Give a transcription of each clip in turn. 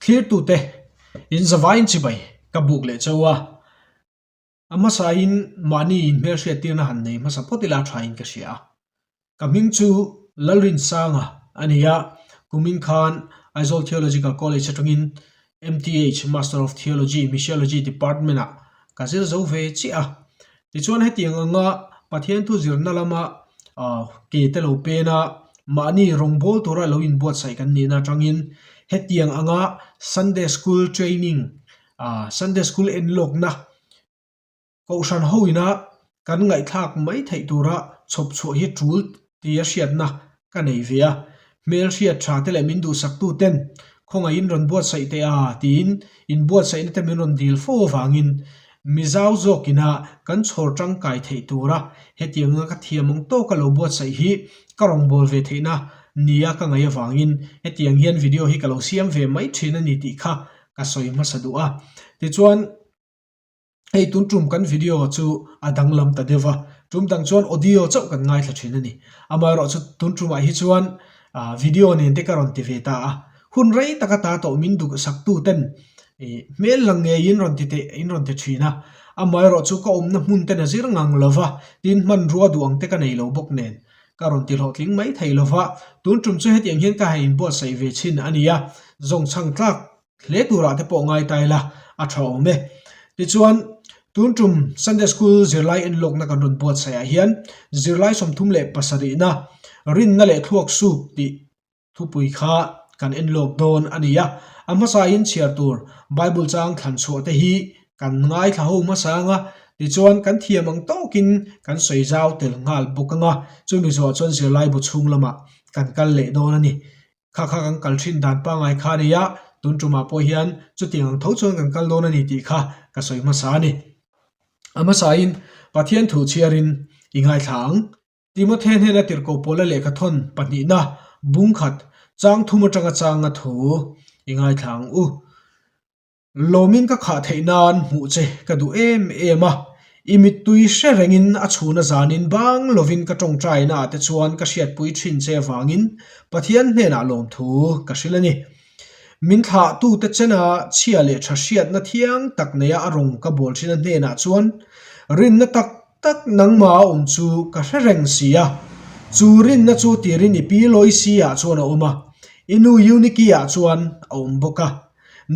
Thlirtute in zavaiin chibai ka buk leh chauh a, a hmasain mahni inhmelhriattirna han nei hmasa phawt ila thain ka hria a. Ka hming chu Lalrinsanga a ni a, kumin khan Aizawl Theological College atangin MTH, Master of Theology, Missiology Department-ah ka zir zo ve chiah a. Tichuan hetiang anga Pathian thu zirna lama ke te lo pen a, mahni rawngbâwl tura lo inbuatsaih kan nihna atangin hetiang anga Sunday School Training, Sunday School enlawkna, Kohhran hoina kan ngaihthlak mai theih tura chhawp chhuah hi tul tia hriatna ka nei ve a, hmel hriat tha te leh min duhsaktu ten khawngaihin rawn buatsaih teh a tiin inbuatsaihna te min rawn dil fo avangin mizau zawkina kan chhawr tangkai theih tura hetianga ka thiam ang tawka lo buatsaih hi ka rawngbâwl ve theihna nia ka ngaih avangin hetiang hian video hi ka lo siam ve mai thin a ni tih kha ka sawi hmasa duh a. Tichuan. Hei tun tum kan video chu a danglam ta deuh va, tum dang chuan audio chauh kan ngaithla thin a ni. Amaherawh chu tun tumah hi chuan video nen te ka rawn ti ve ta a, hun rei taka ta tawh min duhsak tu ten hmel lang ngeiin rawn ti teh in rawn ti thin a, amaherawh chu ka awmna hmun ten a zir ngang lo va, tin hmanrua duh ang te ka nei lo bawk nen ka rawn ti hlawhtling mai thei lo va, tun tum chu hetiang hian ka han inbuatsaih ve chhin a ni a, zawngchhang tlak Hle turah te pawh ngai ta ila a tha awm e. Tichuan, tun tum Sunday School zirlai enlawkna kan rawn buatsaih ah hian zirlai 37na rinna leh thluak suk tih thupui kha kan enlawk dawn a ni a. A hmasain chhiar tur Bible chang thlan chhuah te hi kan ngaithla ho hmasa ang a, tichuan kan thiam ang tawkin kan sawi zau tel nghal bawk ang a, chumi zawhah chuan zirlaibu chhung lamah kan kal leh dawn a ni. Kha kha kan kal thin dan pangngai kha a ni a, tun tumah pawh hian chutiang ang tho chuan kan kal dawn a ni tih kha ka sawi hmasa a ni. A hmasain Pathian thu chhiarin i ngaithla ang. Timothy hnena tirhkoh pawla lehkha thawn pahnihna bung khat chang thum atanga changa thu i ngaithla ang u. Lawmin ka khah theih nan hmuh che ka duh em em a, i mittui hre rengin a chhuna zanin bang lovin ka tawngtaina ah te chuan ka hriatpui thin che avangin Pathian hnenah lawmthu ka hrilh a ni. Min thlahtute chena chhia leh tha hriatna thiang tak neia a rawng ka bawl thin a hnenah chuan rinna tak tak nangmah a awm chu ka hre reng si a, chu rinna chu tirin i pi Loisi ah chuan a awm a, i nu Euniki ah chuan a awm bawk a.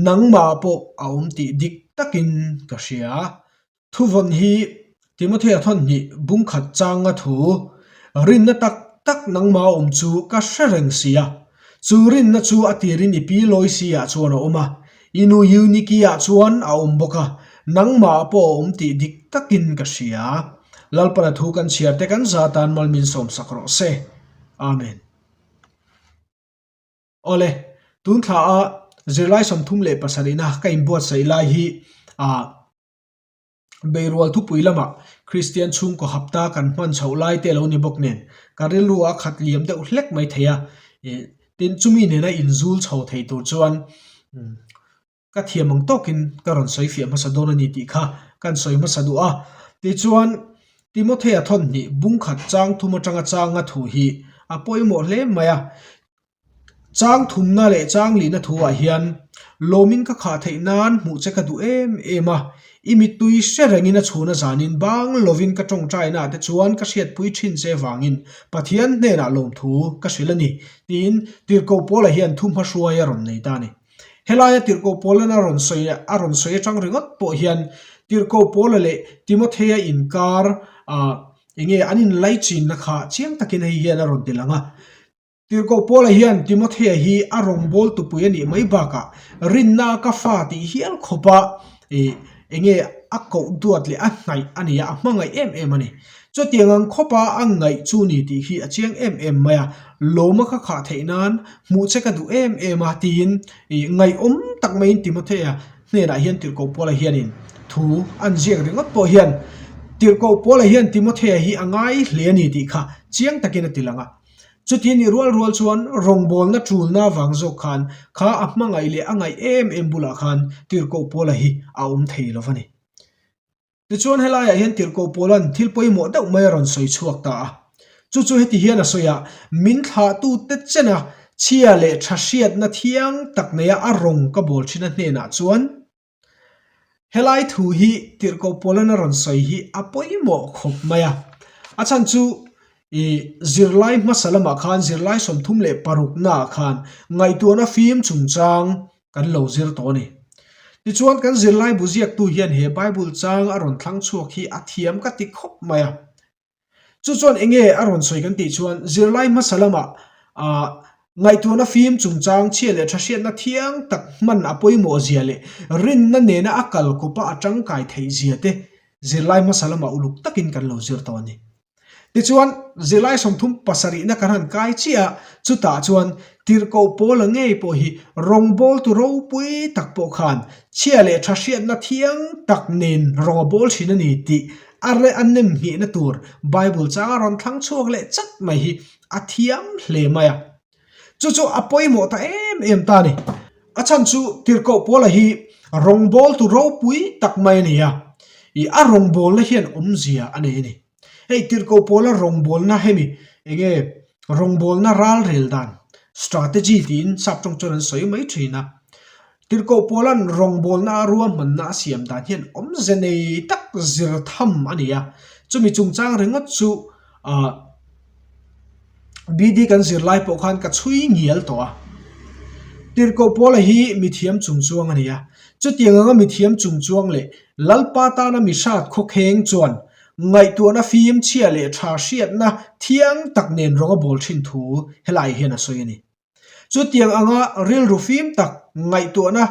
Nangmah pawh a awm tih dik takin ka hria. Thuvawn hi Timothea thawnhnih bungkhat changa thu, Rinna tak tak nangmah a awm chu ka hre reng si a. Chu rinna chu a tirin i pi Loisi-ah chuan a awm a, i nu Euniki-ah chuan a awm bawk a, nangmah pawh a awm tih dik takin ka hria. Lalpana thu kan chhiar te kan za tan malmin sawmsak rawh se. Amen. Awle, tun thla a zirlai 37na ka inbuatsaih lai hi ah Beirual thupui lamah Kristian chhungkaw hapta kan hman chhoh lai te lo ni bawk nen ka rilru a khat liam deuh hlek mai thei a, ih tin chumi nena inzul chho thei tur chuan Ka thiam ang tawkin ka rawn sawi fiah hmasa dawn a ni tih kha kan sawi hmasa duh a. Tichuan, Timothea thawnhnih bungkhat chang thum atanga changa thu hi a pawimawh hle mai a. Chang thumna leh chang lihna thuah hian lawmin ka khah theih nan hmuh che ka duh em em a. I mittui hre rengin a chhuna zanin bang lovin ka tawngtainaah te chuan ka hriatpui thin che vangin Pathian hnenah lawmthu ka hrilh a ni tiin Tirhkoh Paula hian thu hmahruai a rawn nei ta a ni. Helaia Tirhkoh Paula'n a rawn sawi a rawn sawi atang ringawt pawh hian Tirhkoh Paula leh Timothea inkar ah eng nge an inlaichinna kha chiang takin hei hian a rawn ti lang a. Tirhkoh Paula hian Timothea hi a rawngbâwl tupui a nih mai bakah rinna a ka fa tih hial khawpa ih eng nge a koh duat leh a hnaih a ni a, a hmangaih em em a ni. Chutiang ang khawpa a ngaih chu ni tih hi a chiang em em mai a, lawma ka khah theih nan hmuh che ka duh em em a tiin ih ngaihawm tak maiin Timothea hnenah hian Tirhkoh Paula hianin thu an ziak ringawt pawh hian Tirhkoh Paula hian Timothea hi a ngai hle a ni tih kha chiang takin a ti lang a. Chuti nih rual rual chuan rawngbawlna tulna avang zawk khan kha a hmangaih leh a ngaih em em bulah khan Tirhkoh Paula hi a awm thei lo va ni. Tichuan helaiah hian Tirhkoh Paula'n thil pawimawh deuh mai a rawn sawi chhuak ta a. Chu chu heti hian a sawi a, Min thlahtute chena Chhia leh tha hriatna thiang tak neia a rawng ka bawl thin a hnenah chuan, Helai thu hi tirhkoh Paulana rawn sawi hi a pawimawh khawp mai a. A chhan chu i zirlai hmasa lamah khan zirlai 36 naah khan ngaihtuahna fim chungchang kan lo zir tawh a ni. Tichuan kan zirlai bu ziaktu hian he Bible chang a rawn thlang chhuak hi a thiam ka ti khawp mai a. Chu chuan eng nge a rawn sawi kan tih chuan zirlai hmasa lamah ah ngaihtuahna fim chungchang chhia leh tha hriatna thiang tak hman a pawimawh zia leh rinna nena a kal kawpa a tangkai theih zia te zirlai hmasa lamah uluk takin kan lo zir tawh a ni. Tichuan zirlai 37 na kan han kai chiah a, chutah chuan Tirhkoh Paula ngei pawh hi rawngbawltu ropui tak pawh khan chhia leh tha hriatna thiang tak nen rawng a bawl thin a ni tih A reh a nem nghihna tur Bible chang a rawn thlang chhuak leh chat mai hi a thiam hle mai a. Chu chu a pawimawh ta em em ta a ni. A chhan chu Tirhkoh Paula hi rawngbawltu ropui tak mai a ni a, ih a rawngbawlna hian awmzia a nei a ni. Hei Tirhkoh Paula rawngbawlna hemi enge rawngbawlna ralrel dan, strategy tiin sap tawng chuan an sawi mai thin a. Tirhkoh Paula'n rawngbawlna a ruahmanna a siam dan hian awmze nei tak zir tham a ni a, chumi chungchang ringawt chu ah BD kan zir lai pawh khan ka chhui ngial tawh a. Tirhkoh Paula hi mithiam chungchuang a ni a, chutiang anga mithiam chungchuang leh Lalpa tana mi hrat khawkheng chuan ngaihtuahna fim chhia leh tha hriatna thiang tak nen rawng a bawl thin thu helai hian a sawi a ni. Chutiang anga rilru fim tak, ngaihtuahna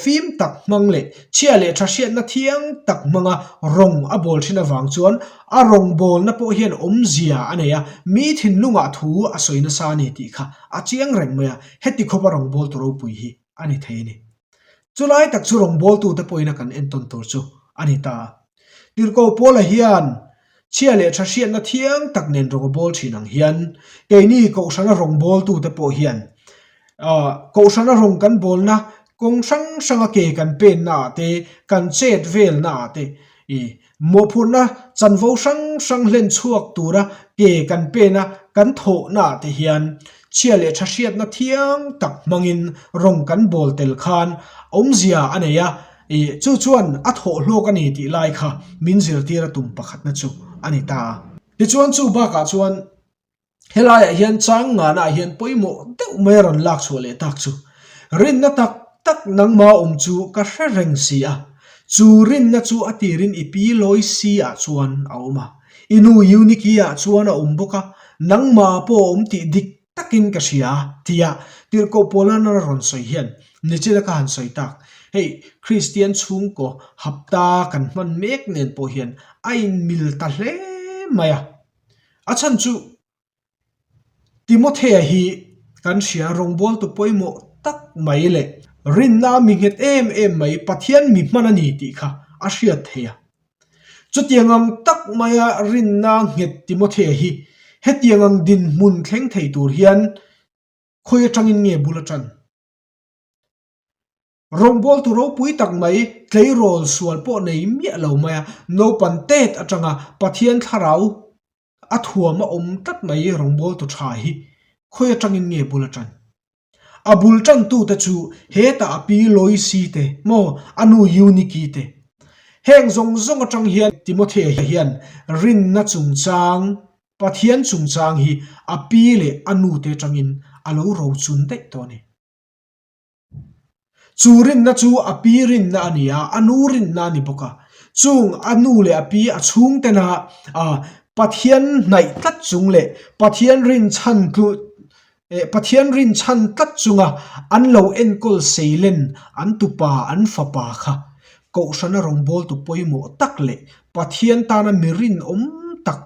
fim tak hmang leh chhia leh tha hriatna thiang tak hmanga rawng a bawl thin avang chuan a rawngbawlna pawh hian awmzia a nei a, mi thinlungah thu a sawi nasa a ni tih kha a chiang reng mai a, heti khawpa rawngbawltu ropui hi a ni thei a ni. Chulai tak chu rawngbawltute pawhin a kan entawn tur chu a ni ta a. Tirhkoh Paula hian chhia leh tha hriatna thiang tak nen rawng a bawl thin ang hian keini Kohhrana rawngbawltute pawh hian Kohhrana rawng kan bawlna kawng hrang hranga ke kan penna ah te, kan chet velna ah te mawhphurhna chanvo hrang hrang hlen chhuak tura ke kan pena kan thawhna ah te hian chhia leh tha hriatna thiang tak hmangin rawng kan bawl tel khan awmzia a nei a. Ih, chu chuan a thawh hlawk a ni tih lai kha min zirtir a tum pakhatna chu a ni ta a. Tichuan chu bakah chuan helaiah hian chang ngana hian pawimawh deuh mai a rawn lak chhuah leh tak chu. Rinna tak tak nangma awm chu ka hre reng si a, chu rinna chu a tirin i pi lawi si ah chuan a awm a, i nu Euniki ah chuan a awm bawk a, nangma pawh a awm tih dik takin ka hria tia Tirhkoh Paula'n a rawn sawi hian nichina ka han sawi tak. Hei Kristian chhungkaw hapta kan hman mek nen pawh hian a inmil ta hle mai a. A chhan chu Timothea hi kan hria rawngbawltu pawimawh tak mai leh rinna mi nghet em em mai Pathian mi hman a ni tih kha a hriat theih a. Chutiang ang tak maia rinna nghet Timothea hi hetiang ang dinhmun thleng thei tur hian khawi atangin nge bul a tan? Rawngbawltu ropui tak mai tleirawl sual pawh nei miah lo maia naupan tet atanga Pathian thlarau A thuam a awm tlat mai rawngbawltu tha hi khawi atangin nge bul a tan? A bul tantute chu hetah a pi Loisi te maw a nu Euniki te. Heng zawng zawng atang hian Timothea hian rinna chungchang, Pathian chungchang hi a pi leh a nu te atangin a lo rochun daih tawh a ni. Chu rinna chu a pi rinna a ni a, a nu rinna a ni bawk a. Chung a nu leh a pi a chhungtena Pathian hnaih tlat chung leh Pathian rinchhan Pathian rinchhan tlat chunga an lo enkawl seilen an tupa an fapa kha Kohhrana rawngbawltu pawimawh tak leh Pathian tana mi rinawm tak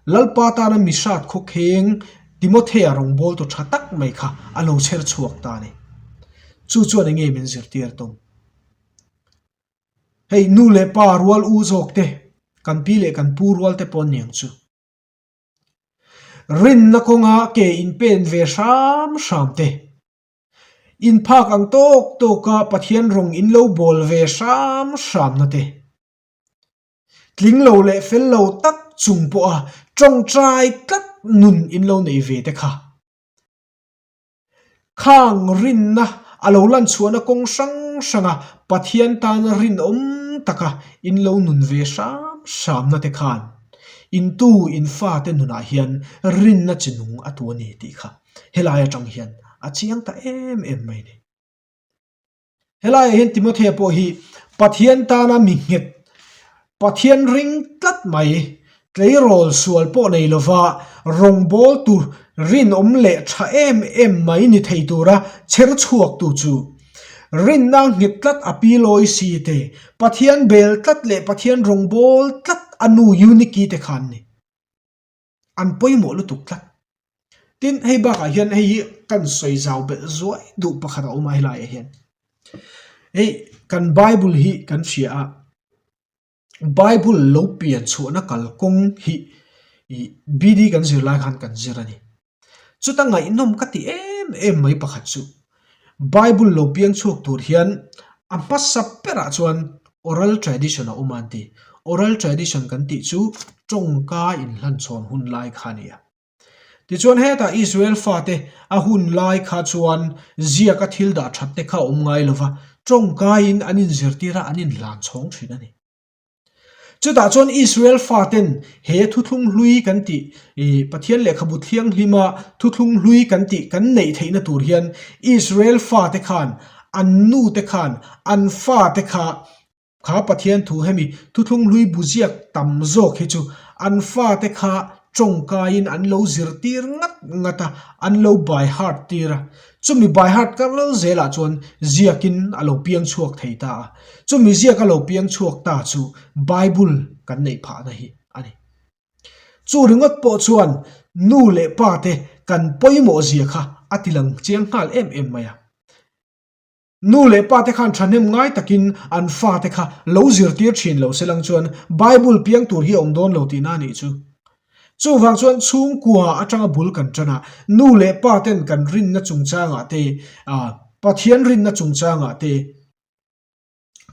Lalpa tana mi hrat khawkheng Timothea rawngbawltu tha tak mai kha a lo chher chhuak ta a ni. Chu chuan eng nge min zirtir tum? Hei nu leh pa rual u zawk te, kan pi leh kan pu rual te pawh an ni ang chu. Rinna kawnga ke inpen ve hram hram te, inphak ang tawk tawka Pathian rawng in lo bawl ve hram hramna te, Tling lo leh fel lo tak chung pawha tawngtai tlat nun in lo nei ve te kha. Khang rinna a lo lan chhuahna kawng hrang hranga Pathian tana rinawm taka in lo nun ve hram hramna te khan intu in fate nunah hian rinna chi nung a tu a ni tih kha helai atang hian a chiang ta em em mai a ni. Helaiah hian Timothea pawh hi Pathian tana mi nghet, Pathian ring tlat mai, tleirawl sual pawh nei lova rawngbâwl tur rinawm leh tha em em mai ni thei tura chher chhuaktu chu rinna nghet tlat a pi lawi si te, Pathian bel tlat leh Pathian rawngbâwl tlat a nu Euniki te khan ni. An pawimawh lutuk tlat. Tin, hei bakah hian hei hi kan sawi zau belh zuai duh pakhat a awm a helaiah hian. Hei kan Bible hi kan hria a, Bible lo pian chhuahna kalkawng hi ih BD kan zir lai khan kan zir a ni. Chuta ngaihnawm ka ti em em mai pakhat chu Bible lo piang chhuak tur hian a hmasa berah chuan oral tradition a awm a an ti. Oral tradition kan tih chu tawngka inhlanchhawn hun lai kha a ni a. Tichuan hetah Israel fate a hun lai kha chuan ziaka thil dah that te kha a awm ngai lova, tawngkain an inzirtir a, an inhlanchhawng thin a ni. Chutah chuan Israel faten he thuthlung hlui kan tih, ih Pathian lehkhabu thianghlima thuthlung hlui kan tih kan neih theihna tur hian Israel fate khan an nute khan an fate kha kha Pathian thu hemi thuthlung hlui bu ziak tam zawk hi chu an fate kha tawngkaiin an lo zirtir ngat ngat a, an lo by heart tir a. Chumi by heart kar lal zelah chuan ziakin a lo piang chhuak thei ta a. Chumi ziak a lo piang chhuak ta chu Bible kan neih phahna hi a ni. Chu ringawt pawh chuan nu leh pa te kan pawimawh zia kha a tilang chiang nghal em em mai a. Nu leh pa te khan thahnem ngai takin an fate kha lo zirtir thin lo se lang chuan Bible piang tur hi a awm dawn lo tihna a nih chu. Chuvang chuan chhungkua atanga bul kan tan a, nu leh pa ten kan rinna chungchangah te, Pathian rinna chungchangah te,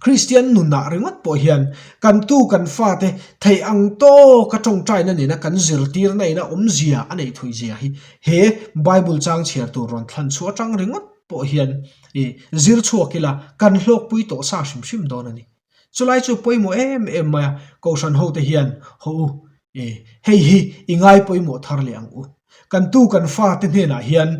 Kristian nunah ringawt pawh hian kan tu kan fate theih ang tawka tawngtaina nena kan zirtirna ina awmzia a neih thui zia hi he Bible chang chhiar tur rawn thlan chhuah atang ringawt pawh hian i zir chhuak ila kan hlawkpui tawh sa hrim hrim dawn a ni. Chulai chu pawimawh em em mai a, Kohhran hote hian haw u i hei hi i ngai pawimawh thar leh ang u. Kan tu kan fate hnenah hian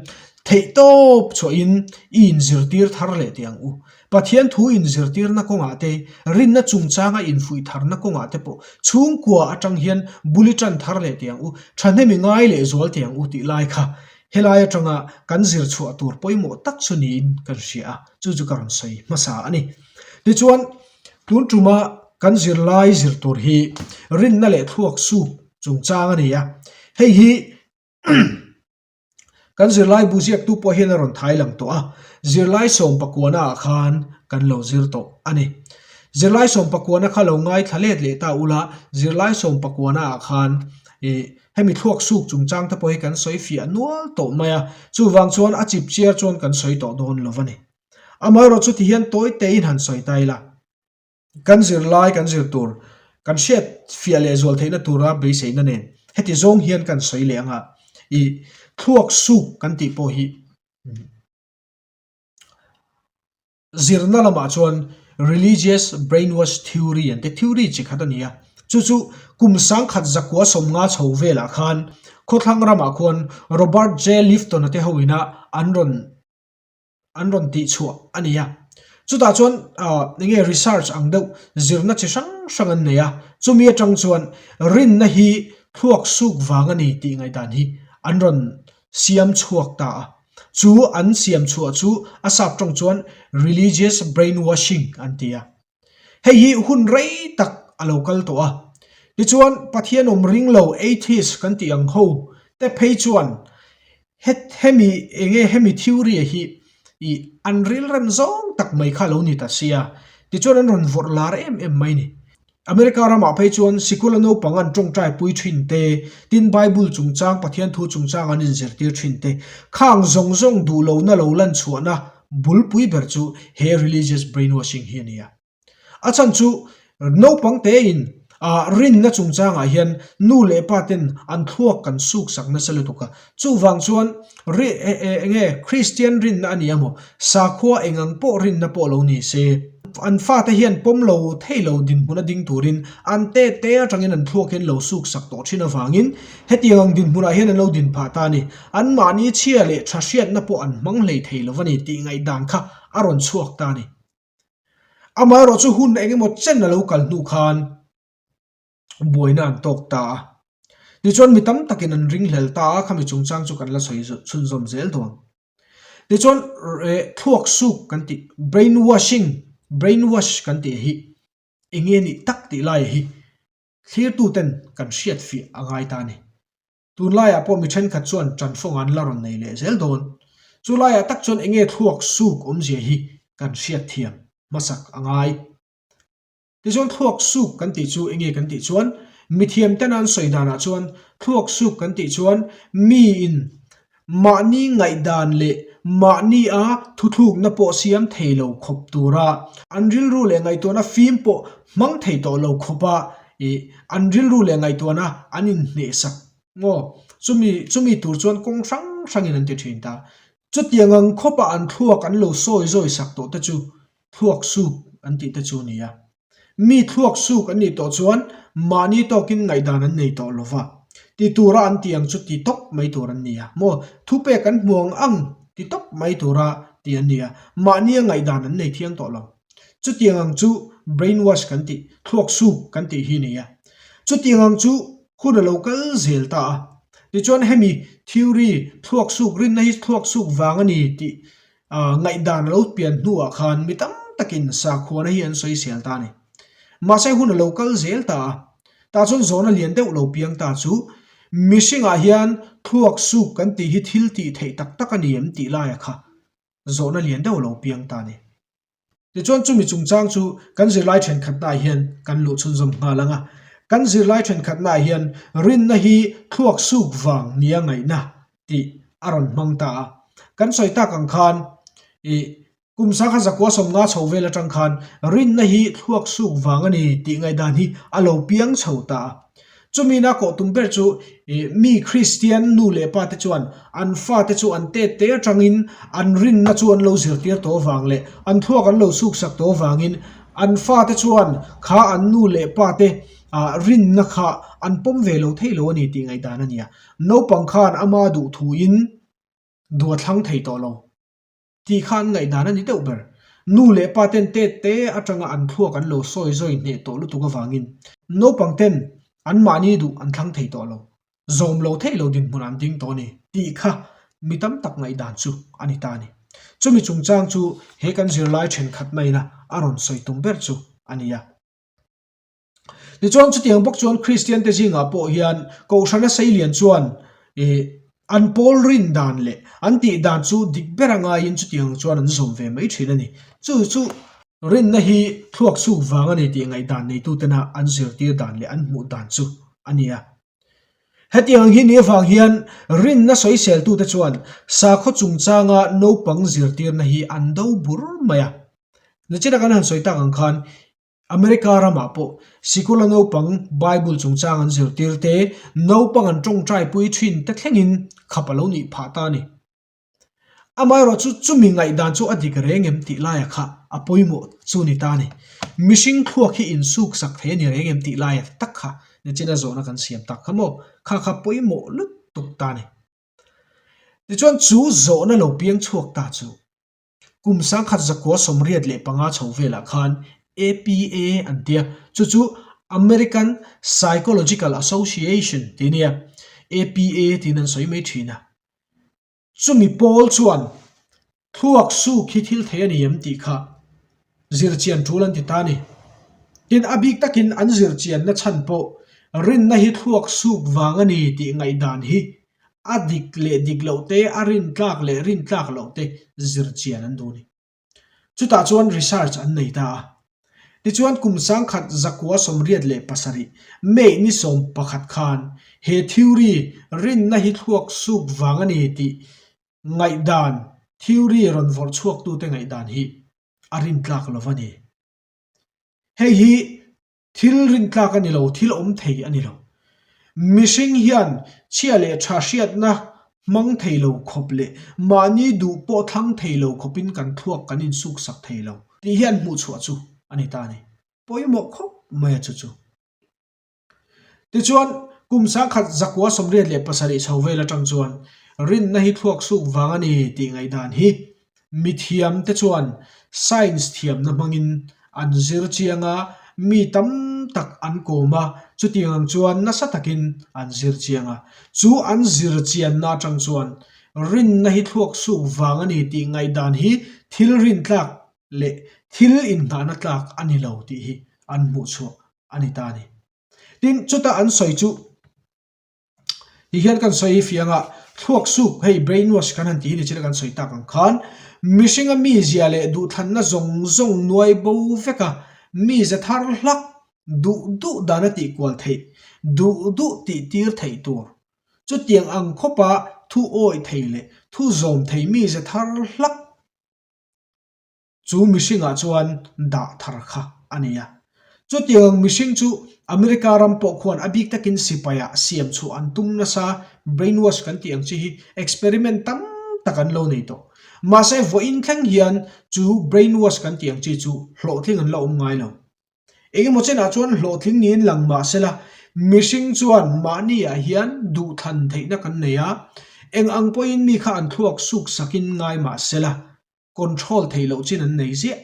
theihtawp chhuahin i inzirtir thar leh teh ang u. Pathian thu inzirtirna kawngah te, rinna chungchanga infuih tharna kawngah te pawh chhungkua atang hian bul i tan thar leh teh ang u, thahnem i ngai leh zual teh ang u tih lai kha Helai atanga kan zir chhuah tur pawimawh tak chu niin kan hria a, chu chu ka rawn sawi hmasa a ni. Tichuan, tun tuma kan zirlai zir tur hi rinna leh thluak suk chungchang a ni a, hei hi kan zirlai bu ziaktu pawh hian a rawn thai lang tawh a, zirlai sawmpakuana ah khan kan lo zir tawh a ni. Zirlai sawmpakuana kha lo ngaithla let leh ta ula, zirlai sawmpakuana ah khan ih Hemi thluak suk chungchang te pawh hi kan sawi fiah nual tawh mai a, chuvang chuan a chip chiar chuan kan sawi tawh dawn lo a ni. Amaherawh chu tihian tawi tein han sawi ta ila, kan zirlai kan zir tur kan hriat fiah leh zual theihna tura beiseina nen heti zawng hian kan sawi leh anga i thluak suk kan tih pawh hi Zirna lamah chuan Religious Brainwash Theory an ti, theory chi khat a ni a. Chu chu kum sangkhat zakua sawmnga chho velah khan khawthlang ramah khuan Robert J. Lifton-a te ho ina an rawn an rawn tihchhuah a ni a. Chutah chuan eng nge research ang deuh zirna chi hrang hrang an nei a. Chumi atang chuan rinna hi thluak suk vang a ni tih ngaihdan hi an rawn siam chhuak ta a. Chu an siam chhuah chu a sap tawng chuan religious brainwashing an ti a. Hei hi hun rei tak a lo kal tawh a. Tichuan Pathian awm ring lo atheist kan tih ang ho te phei chuan hemi enge hemi theory hi ih an rilrem zawng tak mai kha a lo ni ta sia. Tichuan an rawn vawrh lar em em mai ni. America ramah phei chuan sikula naupang an tawngtai pui thin te, tin Bible chungchang, Pathian thu chungchang an inzirtir thin te, khang zawng zawng duh lohna lo lan chhuahna bulpui ber chu he religious brainwashing hi a ni a. A chhan chu naupang tein. Ah, rinna chungchangah hian nu leh pa ten an thluak kan suk sak nasa lutuk a. Chuvang chuan ri e e enge Kristian rinna a ni amaw, sakhua engang pawh rinna pawh lo ni se, an fate hian pawm lo thei lo dinhmun a ding turin an te te atangin an thluak hian lo suk sak tawh thin avangin hetiang ang dinhmunah hian an lo din phah ta a ni. Anmahni chhia leh tha hriatna pawh an hmang hlei thei lo a ni tih ngaihdan kha a rawn chhuak ta a ni. Amaherawh chu hun eng emaw chen a lo kal hnu khan buaina an tawk ta a. Tichuan mi tam takin an ringhlel ta a, khami chungchang chu kan la sawi chhunzawm zel dawn. Tichuan thluak suk kan tih brain washing, brain wash kan tih hi eng nge nih tak tih lai hi thlirtuten kan hriat fiah a ngai ta a ni. Tunlaiah pawh mi thenkhat chuan ṭanfawng an la rawn nei leh zel dawn. Chu laiah tak chuan enge thluak suk awmzia hi kan hriat thiam hmasak a ngai. Tichuan thluak suk kan tih chu enge kan tih chuan mithiam tena an sawi danah chuan thluak suk kan tih chuan miin mahni ngaihdan leh mahnia thuthlukna pawh siam thei lo khawp tura an rilru leh ngaihtuahna fim pawh hmang thei tawh lo khawpa Ih, an rilru leh ngaihtuahna an inhnehsak maw? Chumi, chumi tur chuan kawng hrang hrangin an ti thin ta. Chutiang ang khawpa an thluak an lo sawi zawi sak tawh te chu thluak suk an tih te chu a ni a. Mi thluak suk an nih tawh chuan mahni tawkin ngaihdan an nei tawh lo va. Ti tura an tih ang chu ti tawp mai tur an ni a maw? Thupek an hmu ang ang ti tawp mai tura ti an ni a, mahnia ngaihdan an nei thiang tawh lo. Chutiang ang chu brain wash kan tih, thluak suk kan tih hi a ni a. Chutiang ang chu hun a lo kal zel ta a. Tichuan hemi theory thluak suk rinna hi thluak suk vang a ni tih ngaihdan a lo pian hnuah khan mi tam takin sakhuana hi an sawisel ta a ni. Mahse hun a lo kal zel ta a. Tah chuan zawhna lian deuh lo piang ta chu mihringah hian thluak suk kan tih hi thil tih theih tak tak a ni em tih laia kha zawhna lian deuh lo piang ta a ni. Tichuan chumi chungchang chu kan zirlai thenkhatnaah hian kan luh chhunzawm nghal ang a. Kan zirlai thenkhatnaah hian rinna hi thluak suk vang nia ngaihna tih a rawn hmang ta a. Kan sawi tak ang khan ih kum sangha zakua sawmnga chho vel atang khan rinna hi thluak suk vang a ni tih ngaihdan hi a lo piang chho ta a. Chumi na kawh tum ber chu mi Kristian nu leh pa te chuan an fate chu an tet te atangin an rinna chu an lo zirtir tawh vang leh an thluak an lo suksak tawh vangin an fate chuan kha an nu leh pa te rinna kha an pawm ve lo thei lo a ni tih ngaihdan a ni a. Naupang khan ama duhthuin duh a thlang thei tawh lo. Tih kha an ngaihdan a ni deuh ber. Nu leh pa ten tet te atanga an thluak an lo sawi zawi hneh tawh lutuk avangin naupang ten an mahni duh an thlang thei tawh lo, zawm lo theih lo dinhmun an ding tawh a ni tih kha mi tam tak ngaihdan chu a ni ta a ni. Chumi chungchang chu he kan zirlai thenkhatna ina a rawn sawi tum ber chu a ni a. Tichuan chutiang bawk chuan Kristian te zingah pawh hian Kohhrana Seilian chuan ih an pawl rin dan leh an tih dan chu dik ber a ngaiin chutiang chuan an zawm ve mai thin a ni. Chu chu rinna hi thluak chhuk vang a ni tih ngaihdan neitutena an zirtir dan leh an hmuh dan chu a ni a. Hetiang hi ni avang hian rinna sawiseltute chuan sakhaw chungchanga naupang zirtirna hi an do bur mai a. Nichina kan han sawi tak ang khan America ramah pawh sikula naupang Bible chungchang an zirtir te, naupang an tawngtai pui thin te thlengin khap a lo nih phah ta a ni. Amaherawh chu chumi ngaihdan chu a dik reng em tih laia kha a pawimawh chu ni ta a ni. Mihring thluak hi insuk sak thei a ni reng em tih laia tak kha nichina zawhna kan siam tak kha maw? Kha kha pawimawh lutuk ta a ni. Tichuan chu zawhna lo piang chhuak ta chu Kum sangkhat zakua 85 chho velah khan APA an tia, chu chu American Psychological Association tih a nia, APA tiin an sawi mai thin a. Chumi pawl chuan thluak suk hi thil thei a ni em tih kha zirchian tul an ti ta a ni. Tin, a bik takin an zirchianna chhan pawh rinna hi thluak suk vang a ni tih ngaihdan hi A dik leh dik loh te, a rintlak leh rintlak loh te zir chian an duh a ni. Chutah chuan research an nei ta a. Tichuan kum sangkhat 987 May ni 11 khan he theory rinna hi thluak suk vang a ni tih ngaihdan theory rawn vawrh chhuaktute ngaihdan hi a rintlak lo va ni. Hei hi. Thil rintlak a ni lo, thil awm thei a ni lo. Mihring hian chhia leh tha hriatna hmang thei lo khawp leh mahni duh pawh thlang thei lo khawpin kan thluak kan insuksak thei lo tih hian hmuhchhuah chu a ni ta a ni. Pawimawh khawp mai a chu chu. Tichuan, kum sangkhat zakua 87 chho vel atang chuan rinna hi thluak suk vang a ni tih ngaihdan hi mithiamte chuan science thiamna hmangin an zir chiang a, mi tam tak an kawm a, chutiang ang chuan nasa takin an zir chiang a. Chu an zir chianna atang chuan rinna hi thluak suk vang a ni tih ngaihdan hi thil rintlak leh thil inngahna tlak a ni lo tih hi an hmuhchhuah a ni ta a ni. Tin, chuta an sawi chu ti hian kan sawi fiang a, thluak suk hei brain wash kan han tih hi ni chila kan sawi tak ang khan mihringa mizia leh duhthlanna zawng zawng nuai bo vek a, mize thar hlak duh duh dana tih kual theih, duh duh tih tir theih tur. Chutiang ang khawpa thu awih thei leh thu zawm thei mize thar hlak Chu mihringah chuan dah thar kha a ni a. Chutiang mihring chu America ram pawh khuan a bik takin sipaiah siam chhuah an tum nasa, brainwash kan tih ang chi hi experiment tam tak an lo nei tawh. Mahse vawiin thleng hian chu brainwash kan tih ang chi chu hlawhtling an la awm ngai lo. Engemaw chenah chuan hlawhtling niin lang mah sela, mihring chuan mahniah hian duhthlan theihna kan nei a, eng ang pawhin mi kha an thluak suk sakin ngai mah sela, control theih loh chin an nei ziah.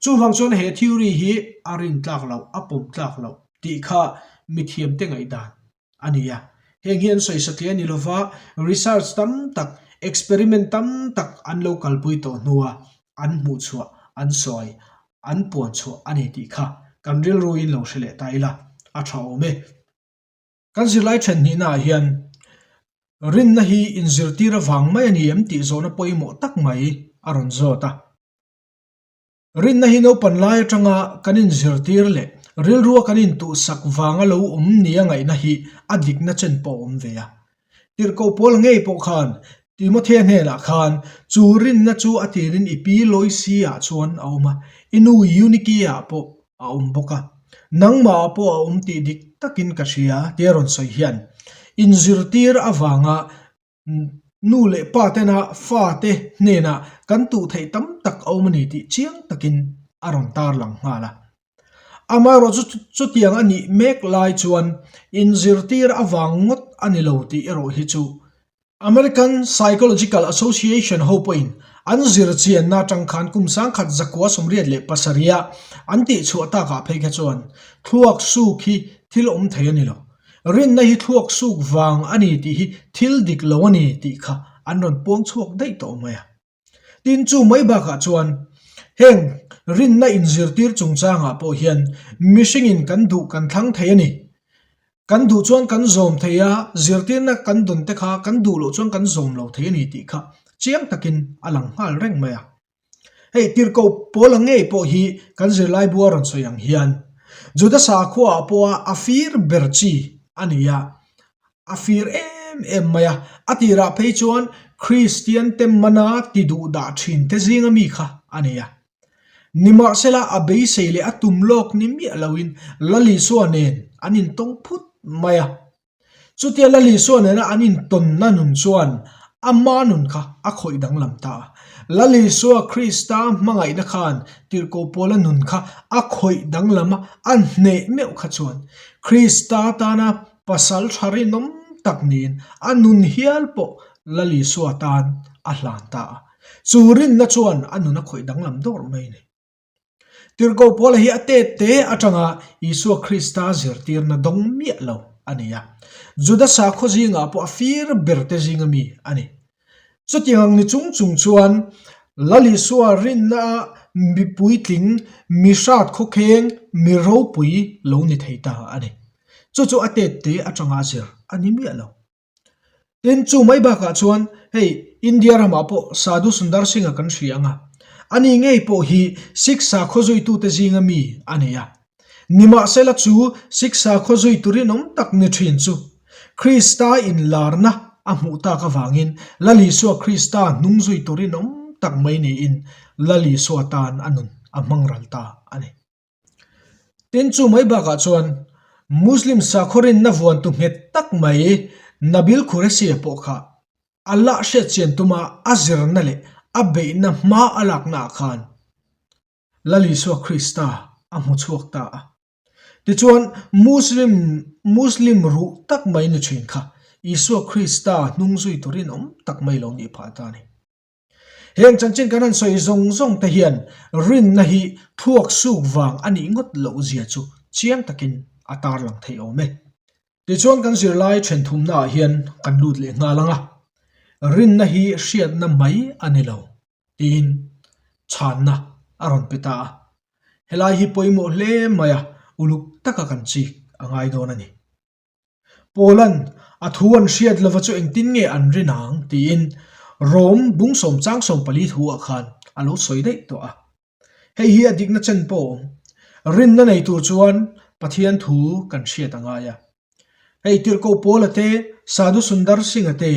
Chuvang chuan he theory hi a rin tlak loh, a pawm tlak loh tih kha mithiamte ngaihdan a ni a. Heng hi an sawi satliah a ni lova, research tam tak, experiment tam tak an lo kalpui tawh hnua an hmuhchhuah, an sawi, an puanchhuah a ni tih kha kan rilruin lo hre leh ta ila a tha awm e. Kan zirlai then hnihnaah hian rinna hi inzirtir avang mai a ni em tih zawhna pawimawh tak mai a rawn zawt a. Rinna hi naupan lai atanga kan inzirtir leh rilrua kan intuhsak vanga lo awm nia ngaihna hi a dikna chen pawh a awm ve a. Tirhkoh pawl ngei pawh khan Timothea hnenah khan chu rinna chu a tirin i pi Loisi-ah chuan a awm a, i nu Eunike-ah pawh a awm bawk a, nangmahah pawh a awm tih dik takin ka hria tia rawn sawi hian inzirtir avanga nu leh pa tena fate hnenah kan tuh theih tam tak a awm a ni tih chiang takin a rawn tarlang nghal a. Amaherawh chu chutiang a nih mek lai chuan inzirtir avang ngawt a ni lo tih erawh hi chu American Psychological Association ho pawhin an zir chianna atang khan kum sangkhat zakua 87 ah an tihchhuah takah phei kha chuan thluak suk hi thil awm thei a ni lo. Rinna hi thluak suk vang a ni tih hi thil dik lo a ni tih kha an rawn puang chhuak daih tawh mai a. Tin, chu mai bakah chuan heng rinna inzirtir chungchangah pawh hian mihringin kan duh kan thlang thei a ni. Kan duh chuan kan zawm thei a, zirtirna kan dawn te kha kan duh loh chuan kan zawm lo thei a ni tih kha chiang takin a lang nghal reng mai a. Hei tirhkoh Paula ngei pawh hi kan zirlai bua rawn sawi ang hian Juda sakhuaah pawha a fir ber chi a ni a, A fir em em mai a, a tirah phei chuan Kristian te mana ti duh dah thin te zinga mi kha a ni a. Nimahsela a beisei leh a tum lawk ni miah loin Lal Isua nen an intawng phut mai a. Chutia Lal Isua nena an intawnna nun chuan ama nun kha a khawih danglam ta a. Lal Isua Krista hmangaihna khan Tirhkoh Paula nun kha a khawih danglam a, a hneh meuh kha chuan Krista tana Pasal tha rinawm tak niin a nun hial pawh Lal Isua tan a hlan ta a. Chu rinna chuan a nun a khawih danglam dawr mai a ni. Tirhkoh Paula hi a tet te atanga Isua Krista zirtirna dawng miah lo a ni a. Juda sakhaw zingah pawh a fir ber te zinga mi a ni. Chutiang ang ni chung chung chuan Lal Isua rinna a mi puitling, mi hrat khawkheng, mi ropui lo ni thei ta a ni. Chu chu a tet te atanga a zir a ni miah lo. Tin, chu mai bakah chuan hei India ramah pawh Sadhu Sundar Singh-a kan hria ang a, ani ngei pawh hi Sikh sakhaw zuitute zinga mi a ni a. Nimahsela chu Sikh sakhaw zuitu rinawm tak ni thin chu Krista inlarna a hmuh tak avangin Lal Isua Krista hnung zuitu rinawm tak mai niin Lal Isua tan a nun a hmang ral ta a ni. Tin, chu mai bakah chuan Muslim sakhaw rinna vuantu nghet tak mai Nabil Qureshi-a pawh kha Allah hriatchian tuma a zirna leh a beihna hma a laknaah khan Lal Isua Krista a hmu chhuak ta a. Tichuan, Muslim Muslim ruh tak mai ni thin kha Isua Krista hnung zui turin awm tak mai lo nih phah ta a ni. Heng chanchin kan han sawi zawng zawng te hian rinna hi thluak suk vang a nih ngawt loh zia chu chiang takin a tarlang thei awm e. Tichuan kan zirlai then thumnaah hian kan lut leh nghal ang a, rinna hi hriatna mai a ni lo tiin chhanna a rawn pe ta a. Helai hi pawimawh hle mai a, uluk taka kan chik a ngai dawn a ni. Paula'n a thu an hriat lova chu engtin nge an rin ang tiin Rom bungsawm changsawm pali thuah khan a lo sawi daih tawh a. Hei hi a dikna chen pawh a awm. Rinna nei tur chuan Pathian thu kan hriat a ngai a. Hei Tirhkoh Paula te, Sadhu Sundar Singh-a te,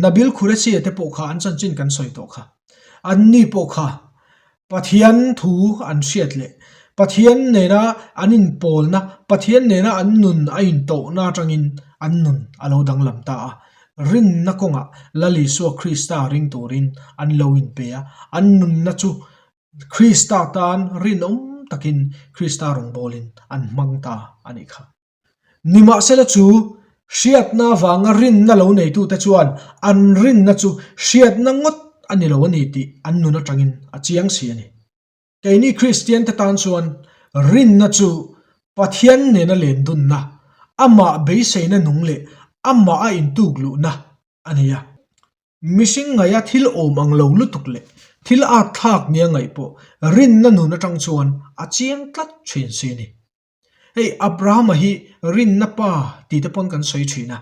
Nabil Qureshi-a te pawh kha an chanchin kan sawi tawh kha. Anni pawh kha Pathian thu an hriat leh Pathian nena an inpawlna, Pathian nena an nun a intawhna atangin an nun a lo danglam ta a. Rinna kawngah Lal Isua Krista ring turin an lo inpe a, an nunna chu Krista tan rinawm takin Krista rawngbawlin an hmang ta a nih kha. Nimahsela chu hriatna avanga rinna lo neitute chuan an rinna chu hriatna ngawt a ni lo a ni tih an nun atangin a chiang si a ni. Keini Kristiante tan chuan rinna chu Pathian nena lendunna, amah beiseina nung leh amah a intuk luhna a ni a. Mihring ngaia thil awm ang lo lutuk leh thil at thlak nia ngaih pawh rinna nun atang chuan a chiang tlat thin si a ni. Hei Abrahama hi rinna pa tih te pawn kan sawi thin a,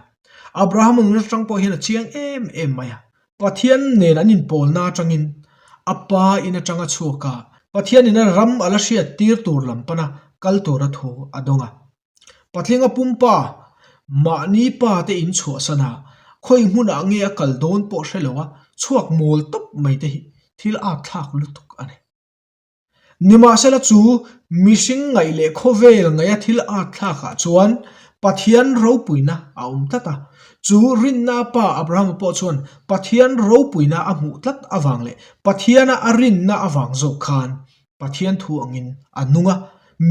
Abrahama nun atang pawh hian a chiang em em mai a, Pathian nen an inpawlna atangin a pa in atanga chhuak a, Pathian in a ram a la hriat tir tur lam pana kal tura thu a dawng a. Patlinga pumpa mahni pa te in chhuahsan a, khawi hmunah nge a kal dawn pawh hre lo a, chhuak mawl tawp mai te hi thil at thlak lutuk a ni. Nimahsela chu mihring ngaih leh khawvel ngaih a thil at thlakah chuan Pathian ropuina a awm tlat a. Chu rinna pa Abrahama pawh chuan Pathian ropuina a hmuh tlat avang leh Pathiana a rinna avang zawk khan Pathian thu angin a nung a,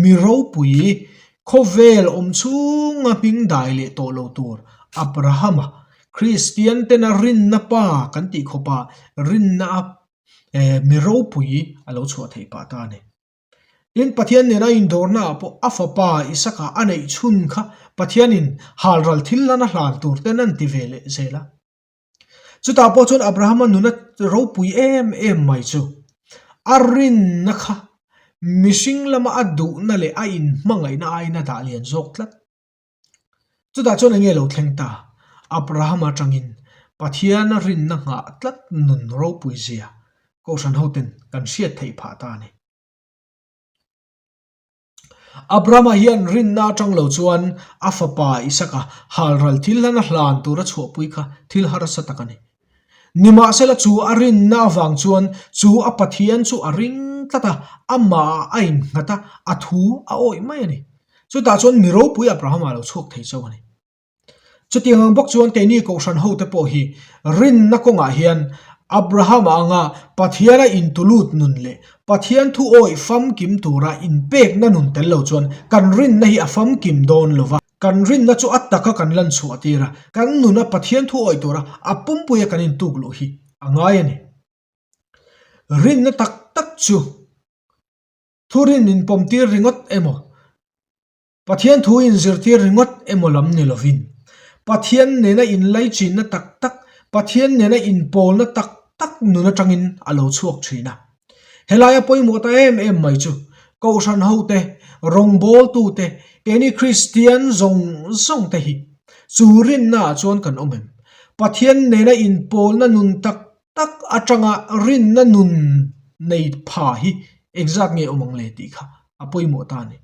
mi ropui khawvel awm chhunga hming dai leh tawh lo tur Abrahama Kristian tena rinna pa kan tih khawpa rinna a eh mi ropui a lo chhuah theih pah ta a ni. Tin, Pathian nena indawrna ah pawh a fapa Isaka a neih chhun kha Pathianin halral thil lan a hlan tur ten an ti ve leh zel a. Chutah pawh chuan Abrahama nuna ropui em em mai chu a rinna kha mihring lama a duhna leh a inhmangaihna aiin a dah lian zawk tlat. Chutah chuan enge lo thleng ta? Abraham atangin Pathiana rinna nghah tlat nun ropui zia Kohhran hoten kan hriat theih phah ta a ni. Abrahama hian rinna atang lo chuan a fapa Isaka halral thil hlan a hlan tura chhuahpui kha thil harsa tak a ni. Nimahsela chu a rinna avang chuan chu a Pathian chu a ring tlat a, amahah a innghat a, a thu a awih mai a ni. Chutah chuan mi ropui Abrahama lo chhuak thei chauh a ni. Chutiang ang bawk chuan keini Kohhran hote pawh hi rinna kawngah hian Abrahama anga Pathiana intulut nun leh Pathian thu awih famkim tura inpekna nun tel lo chuan kan rinna hi a famkim dawn lo va. Kan rinna chu a taka kan lan chhuah tir a, kan nuna Pathian thu awih tura a pumpuia kan intuk luh hi a ngai a ni. Rinna tak tak chu thurin inpawmtir ringawt emaw, Pathian thu inzirtir ringawt emaw lam ni lovin, Pathian nena inlaichinna tak tak, Pathian nena inpawlna tak tak nun atangin a lo chhuak thin a. Helaia pawimawh ta em em mai chu Kohhran hote, rawngbawltute, keini Kristian zawng zawng te hi chu rinna ah chuan kan awm em? Pathian nena inpawlna nun tak tak atanga rinna nun nei pha hi engzat nge awm ang le tih kha a pawimawh ta a ni.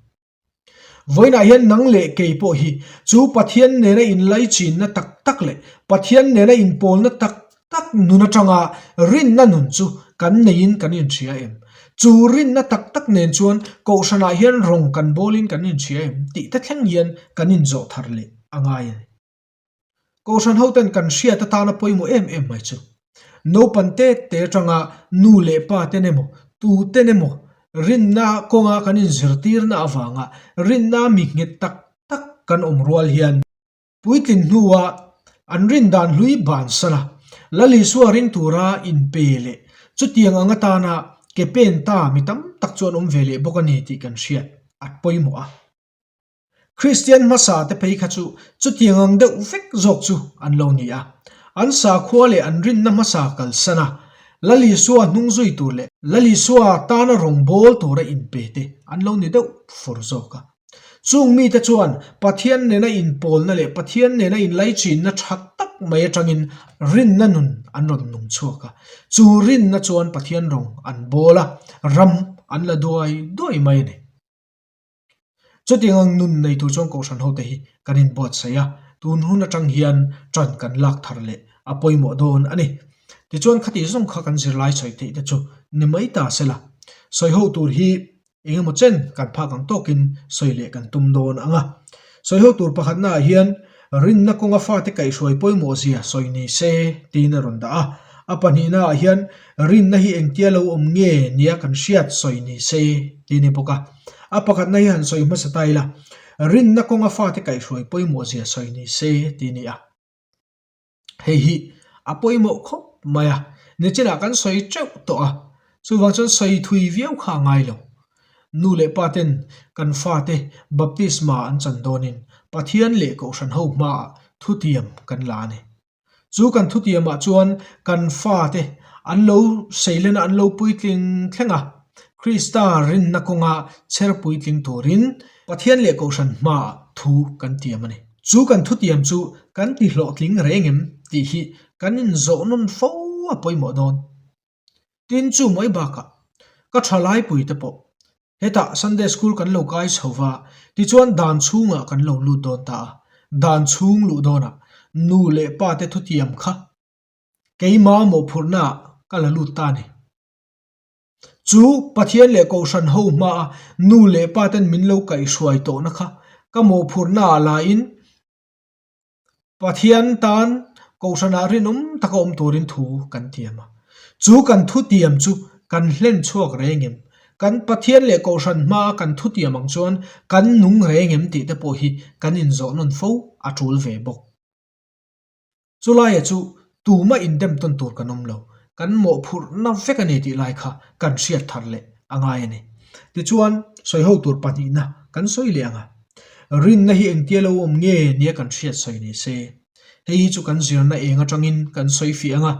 Vawiinah hian nang leh kei pawh hi chu Pathian nena inlaichinna tak tak leh Pathian nena inpawlna tak tak nun atanga rinna nun chu kan neiin kan inhria em? Chu rinna tak tak nen chuan Kohhranah hian rawng kan bawlin kan inhria em tih te thleng hian kan inzawh thar leh a ngai a ni. Kohhran hoten kan hriat atana pawimawh em em mai chu naupan te te atanga nu leh pa ten emaw tu ten emaw rinna kawnga kan inzirtirna avanga rinna mi nghet tak tak kan awm rual hian puitlin hnua an rin dan hlui bansan a, Lal Isua ring tura inpe leh chutiang ang atana ke pen ta mi tam tak chu an awm ve leh bawk a ni tih kan hriat a pawimawh a. Kristian hmasa te phei kha chu chutiang ang deuh vek zawk chu an lo ni a. An sakhua leh an rinna hmasa kalsan a, Lal Isua hnung zui tur leh Lal Isua tana rawngbawl tura inpe te an lo ni deuh fur zawk a. Chung mite chuan Pathian nena inpawlna leh Pathian nena inlaichinna tha tak mai atangin rinna nun an rawn nung chhuak a. Chu rinna chuan Pathian rawng an bawl a, ram an la duai duai mai a ni. Chutiang ang nun nei tur chuan Kohhran hote hi kan inbuatsaih a, tun hun atang hian tan kan lak thar leh a pawimawh dawn a ni. Tichuan khati zawng kha kan zirlai sawi theih te chu ni mai ta se la, sawi ho tur hi eng emaw chen kan phak ang tawkin sawi leh kan tum dawn ang a. Sawi ho tur pakhatnaah hian Rinna kawnga fate kaihhruai pawimawh zia sawi ni se tiin a rawn dah a. A pahnihnaah hian rinna hi engtia lo awm nge nia kan hriat sawi ni se ti a ni bawk a. A pakhatna hi han sawi hmasa ta ila, rinna kawnga fate kaihhruai pawimawh zia sawi ni se ti a ni a. Hei hi a pawimawh khawp mai a, nichinah kan sawi teuh tawh a, chuvang chuan sawi thui viau kha a ngai lo. Nu leh pa ten kan fate baptisma an chan dawnin Pathian leh Kohhran ho hmaah thutiam kan la a ni. Chu kan thutiamah chuan kan fate an lo seilena an lo puitling thleng a, Krista rinna kawnga chher puitling turin Pathian leh Kohhran hmaah thu kan tiam a ni. Chu kan thutiam chu kan ti hlawhtling reng em tih hi kan inzawh nawn fo a pawimawh dawn. Tin chu mai bakah ka tha laipui te pawh hetah Sunday School kan lo kai chho va, tichuan dan chhungah kan lo lut dawn ta a, dan chhung luh dawnah nu leh pa te thutiam kha keima mawhphurhnaah ka la lut ta a ni. Chu Pathian leh Kohhran ho hmaa nu leh pa ten min lo kaihhruai tawhna kha ka mawhphurhnaah lain Pathian tan Kohhranah rinawm taka awm turin thu kan tiam a. Chu kan thutiam chu kan hlen chhuak reng em? Kan Pathian leh Kohhran hmaa kan thutiam ang chuan kan nung reng em tih te pawh hi kan inzawh nawn fo a tul ve bawk. Chulaia chu tumah indem tawn tur kan awm lo, kan mawhphurhna vek a ni tih lai kha kan hriat thar leh a ngai a ni. Tichuan, sawiho tur pahnihna kan sawi leh ang a, rinna hi engtia lo awm nge nia kan hriat sawi ni se. Hei hi chu kan zirna eng atangin kan sawi fiah ang a,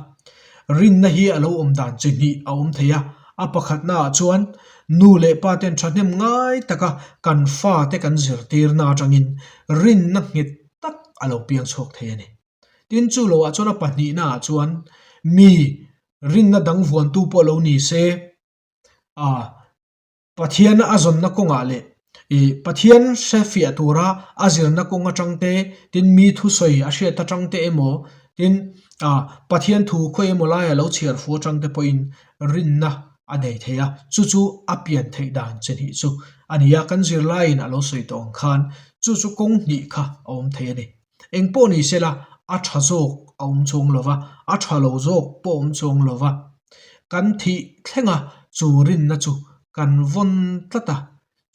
rinna hi a lo awm dan chi hnih a awm thei a, a pakhatnaah chuan nu leh pa ten thahnem ngai taka kan fate kan zirtirna atangin rinna nghet tak a lo piang chhuak thei a ni. Tin, chu loah chuan a pahnihnaah chuan mi rinna dang vuantu pawh lo ni se, a Pathian a zawnna kawngah leh ih Pathian hre fiah tura a zirna kawng atang te, tin mi thusawi a hriat atang te emaw, tin a Pathian thu khawi emaw laia lo chhiar fu atang te pawhin rinna a nei thei a, chu chu a pian theih dan chi hnih chu a ni a, kan zirlaiin a lo sawi tawh ang khan chu chu kawng hnih kha a awm thei a ni. Eng pawh ni sela a tha zawk a awm chuang lo va, a tha lo zawk pawh a awm chuang lo va, kan thih thleng a chu rinna chu kan vawn tlat a,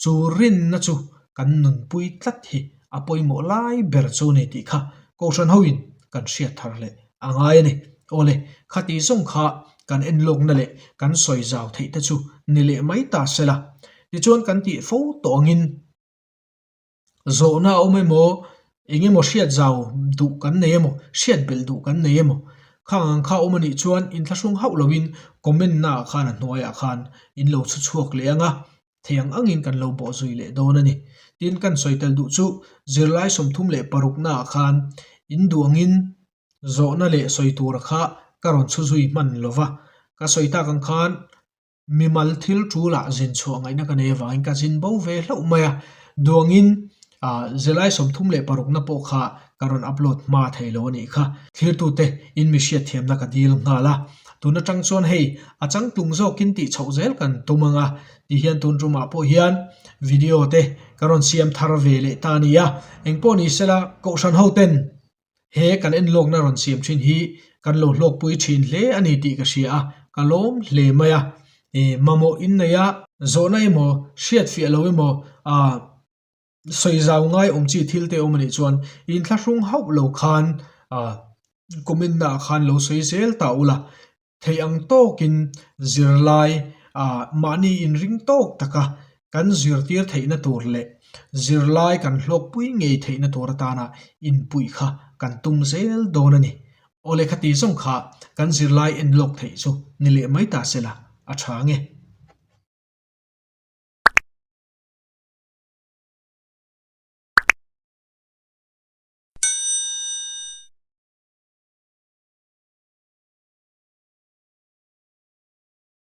Chu rinna chu kan nunpui tlat hi a pawimawh lai ber chu ni tih kha Kohhran hoin kan hriat thar leh a ngai a ni. Awle, khati zawng kha kan enlawkna leh kan sawi zau theih te chu ni leh mai ta se la. Tichuan kan tih fo tawh angin zawhna a awm emaw, eng emaw hriat zau duh kan nei emaw, hriat belh duh kan nei emaw, khang ang kha awm a nih chuan inthlahrung hauh loin comment naah khan a hnuaiah khan in lo chhu chhuak leh ang a, Thei ang angin kan lo bawh zui leh dawn a ni. Tin, kan sawi tel duh chu zirlai 36 naah khan in duh angin zawhna leh sawi tura kha ka rawn chhu zui hman lo va. Ka sawi tak ang khan mimal thil tulah zin chhuah ngaihna ka nei avangin ka zin bo ve hlauh mai a. Duh angin zirlai 36 na pawh kha ka rawn upload hma thei lo a nih kha. Thlirtute in mi hriatthiamna ka dil nghal a. Tun atang chuan hei a changtlung zawkin tih chhoh zel kan tum ang a, ti hian tun tumah pawh hian video te ka rawn siam thar ve leh ta a ni a. Engpawh ni sela Kohhran ho ten he kan enlawkna rawn siam thin hi kan lo hlawkpui thin hle a ni tih ka hria a, ka lawm hle mai a. Mamawh innei a, zawhna emaw hriatfiah lo emaw ah. Sawi zau ngai awm chi thil te awm a nih chuan inthlahrung hauh lo khan ah comment na ah khan lo sawi zel ta ula, theih ang tawkin zirlai ah mahni inring tawk taka kan zirtir theihna tur leh zirlai kan hlawkpui ngei theihna tur atana inpuih kha kan tum zel dawn a ni. Aw lehkha ti zawng kha kan zirlai en lawk theih chu ni leh mai ta se la a tha nge.